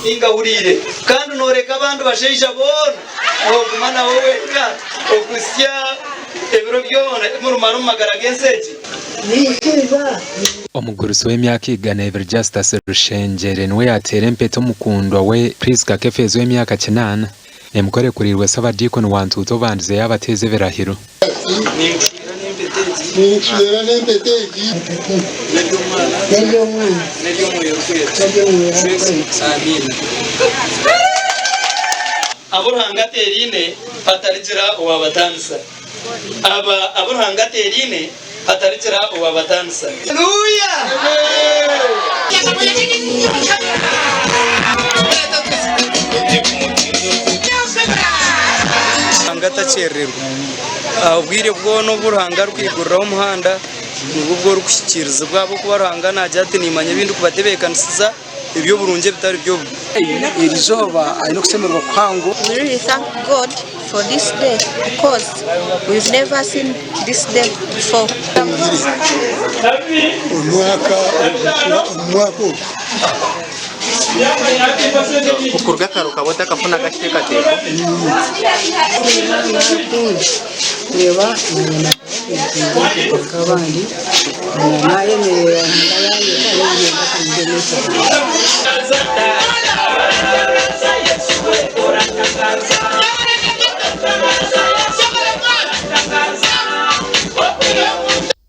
Ninga ahuriire kandi nooreka abandi bashaija boona nooguma nawe wenka okuhitsya ebiro byona ebi murimara omu magara g'ensi egi. Omugurusi w'emyaka 200 Justus Rushengyere niwe yaateera empeta omukundwa we Prisca Kefeezi ow'emyaka kinaana. Emikoro ekuriirwe Ssabadiikoni wa Ntuuta obandize yaabateeza ebirahiro. Ninkushwera n'empeta egi. Abu Ruhanga ateeraine, hatarigira owaabataanisa. Aba abu Ruhanga ateeraine, hatarigira owaabataanisa. Haleluya! Ruhanga takyerererwa. Obwire bwona obu Ruhanga arikwiguriraho omuhanda nibwo obu orikuhikiirizibwa ahabw'okuba Ruhanga naagira ati niimanya ebi ndikubatebeekanisiza eby'oburungi ebitari by'obubi. Eri izooba aine okushemererwa kuhango. We really thank God for this day because we've never seen this day before. Omwaka ogu Okuruga kare okaba otakafunaga kiteekateeko? Reeba nk'abandi nayemerera.